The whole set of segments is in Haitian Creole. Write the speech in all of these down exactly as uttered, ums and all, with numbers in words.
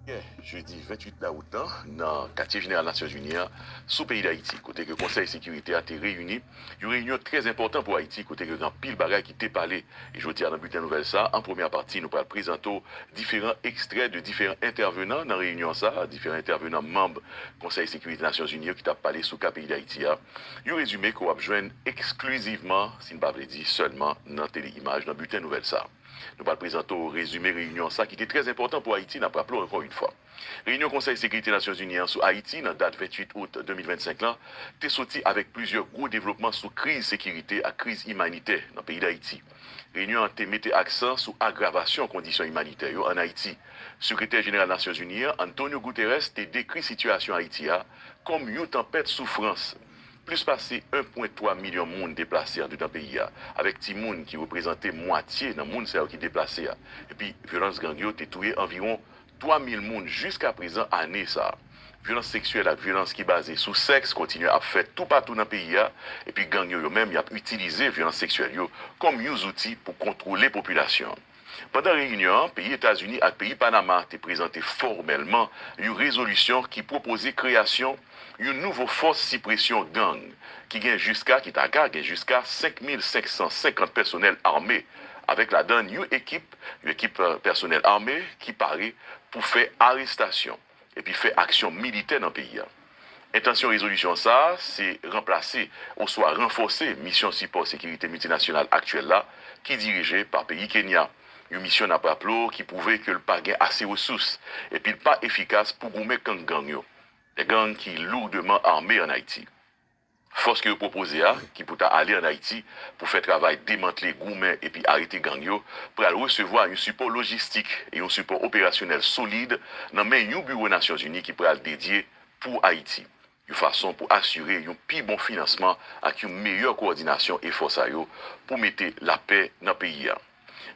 Yè, jedi venntuit dawout lan, nan Katye Jeneral Nasyonzini an, sou peyi Dayiti, kote ke Konsèy Sekirite a te reyini, yon reyinyon trè enpòtan pou Ayiti, kote ke gen anpil bagay ki te pale. E jodi a, nan biten nouvèl sa, an premyè pati, nou pral prezante w diferan ekstrè de diferan entèvenan nan reyinyon sa, diferan entèvenan manm Konsèy Sekirite Nasyonzini yo ki t ap pale sou ka peyi Dayiti a. Yon rezime ke w ap jwenn eksklizivman, si n pa vle di sèlman, nan Tele Imaj, nan biten nouvèl sa. Nou pral prezante w rezime reyinyon sa ki te trè enpòtan pou Ayiti, n ap raple w ankò yon fwa. Reyinyon Konsèy Sekirite Nasyonzini an sou Ayiti nan dat venntuit out de mil vennsenk lan te soti avèk plizyè gwo devlopman sou kriz sekirite ak kriz imanitè nan peyi Dayiti. Reyinyon an te mete aksan sou agravasyon kondisyon imanitè yo ann Ayiti. Sekretè Jeneral Nasyonzini an, Antonio Guterres, te dekri sitiyasyon Ayiti a kòm yon tanpèt soufrans. Plis pase en pwen twa milyon moun deplase andedan peyi a, avèk timoun ki reprezante mwatye nan moun sa yo ki deplase a. Epi, vyolans gang yo te touye anviwon twa mil moun jiskaprezan ane sa a. Vyolans seksyèl ak vyolans ki baze sou sèks kontinye ap fèt toupatou nan peyi a, epi gang yo, yo menm, y ap itilize vyolans seksyèl yo kòm yon zouti pou kontwole popilasyon an. Pandan reyinyon an, peyi Etazini ak peyi Panama te prezante fòmèlman yon rezolisyon ki pwopoze kreyasyon yon nouvo fòs sipresyon gang ki gen jiska, ki ta ka gen jiska senk mil senk san senkant pèsonèl ame, avèk ladan yon ekip, yon ekip, eh, pèsonèl ame ki pare pou fè arestasyon epi fè aksyon militè nan peyi a. Entansyon rezolisyon sa a se ranplase oswa ranfòse misyon sipò sekirite miltinasyonal aktyèl la ki dirije pa peyi Kenya. Yon misyon, n ap raple w, ki pwouve ke l pa gen ase resous epi l pa efikas pou goumen kont gang yo, de gang ki lourdement armés ann Ayiti. Fòs ke yo pwopoze a, ki pou ta ale ann Ayiti pou fè travay demantle, goumen epi arete gang yo, pral resevwa yon sipò lojistik e yon sipò operasyonèl solid nan men yon biwo Nasyonzini ki pral dedye pou Ayiti, yon fason pou asire yon pi bon finansman ak yon meyè kowòdinasyon efò sa yo pou mete lapè nan peyi a.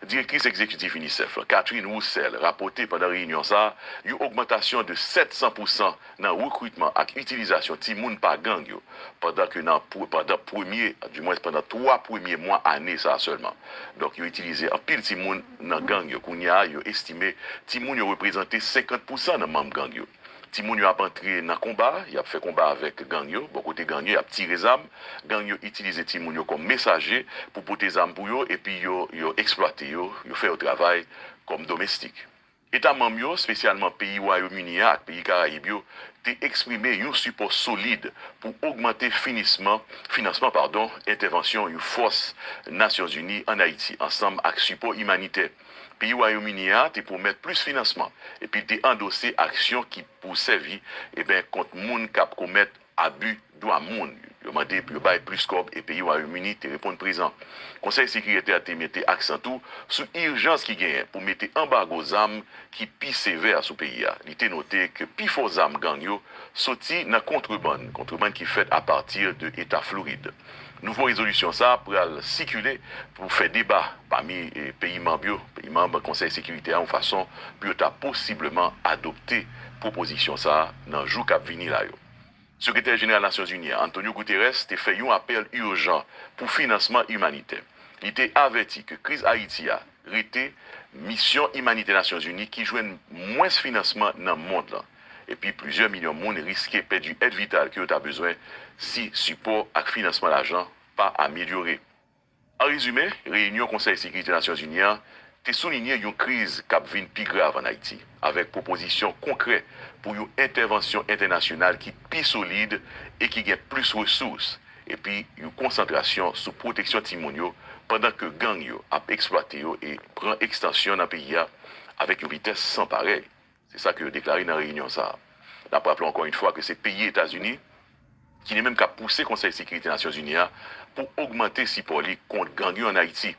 Direktris egzekitif UNICEF lan, Catherine Roussel, rapòte pandan reyinyon sa a yon ogmantasyon de sèt san pousan nan rekritman ak itilizasyon timoun pa gang yo, pandan ke nan pr-, pandan premye, dimwens pandan twa premye mwa ane sa a sèlman. Donk, yo itilize anpil timoun nan gang yo. Kounye a, yo estime timoun yo reprezante senkant pousan nan manm gang yo. Timoun yo ap antre nan konba, y ap fè konba avèk gang yo. Bò kote gang yo, y ap tire zam. Gang yo itilize timoun yo kòm mesaje pou pote zam pou yo, epi yo, yo eksplwate yo, yo fè yo travay kòm domestik. Eta manm yo, espesyalman peyi Wayòm Ini a ak peyi Karayib yo, te eksprime yon sipò solid pou ogmante finisman, finansman, padon, entèvansyon yon fòs Nasyonzini ann Ayiti, ansanm ak sipò imanitè. Peyi Wayòm Ini a te pwomèt plis finansman, epi l te andose aksyon ki pou sèvi, eben, kont moun k ap komèt abi dwa moun. Yo mande pou yo bay plis kòb e peyi Wayòm Ini te reponn prezan. Konsèy Sekirite a te mete aksan tou sou ijans ki genyen pou mete anbago zam ki pi sevè sou peyi a. Li te note ke pifò zam gang yo soti nan kontrebann, kontrebann ki fèt apati de Eta Florid. Nouvo rezolisyon sa a pral sikile pou fè deba pami, eh, peyi manm yo, peyi manm Konsèy Sekirite a, yon fason pou yo ta posibleman adopte pwopozisyon sa a nan jou k ap vini la yo. Sekretè Jeneral Nasyonzini an, Antonio Guterres, te fè yon apèl ijan pou finansman imanitè. Li te avèti ke kriz Ayiti a rete misyon imanitè Nasyonzini ki jwenn mwens finansman nan mond lan. Epi plizyè milyon moun riske pèdi èd vital ke yo ta bezwen si sipò ak finansman lajan pa amelyore. An rezime, reyinyon Konsèy Sekirite Nasyonzini an te soulinye yon kriz k ap vin pi grav ann Ayiti, avèk pwopozisyon konkrè pou yon entèvansyon entènasyonal ki pi solid e ki gen plis resous, epi yon konsantrasyon sou pwoteksyon timoun yo, pandan ke gang yo ap eksplwate yo e pran ekstansyon nan peyi a avèk yon vitès san parèy. Se sa ke yo deklare nan reyinyon sa a. N ap raple ankò yon fwa ke se peyi Etazini ki li menm k ap pouse Konsèy Sekirite Nasyonzini a pou ogmante sipò li kont gang yo ann Ayiti.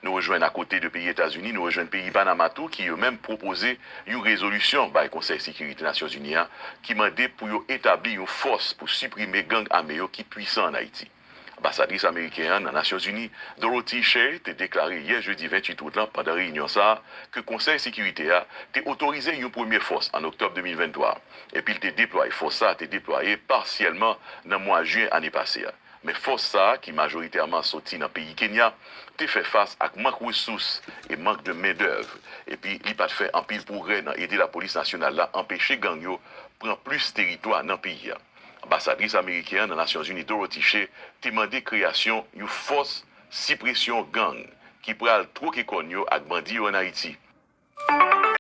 Nou rejwenn, akote de peyi Etazini, nou rejwenn peyi Panama tou, ki yo menm pwopoze yon rezolisyon bay Konsèy Sekirite Nasyonzini a ki mande pou yo etabli yon fòs pou siprime gang ame yo ki pwisan ann Ayiti. Anbasadris ameriken an nan Nasyonzini, Dorothy Shea, te deklare yè jedi venntuit out lan, pandan reyinyon sa a, ke Konsèy Sekirite a te otorize yon premye fòs an oktòb de mil venntwa, epi l te deplwaye, fòs sa a te deplwaye pasyèlman nan mwa jen ane pase a. Men fòs sa a, ki majoritèman soti nan peyi Kenya, te fè fas ak mank resous e mank de mendèv, epi li pa t fè anpil pwogrè nan ede lapolis nasyonal la anpeche gang yo pran plis teritwa nan peyi a. Anbasadris ameriken an nan Nasyonzini, Dorothy Shea, te mande kreyasyon yon fòs sipresyon gang ki pral twoke kòn yo ak bandi yo ann Ayiti.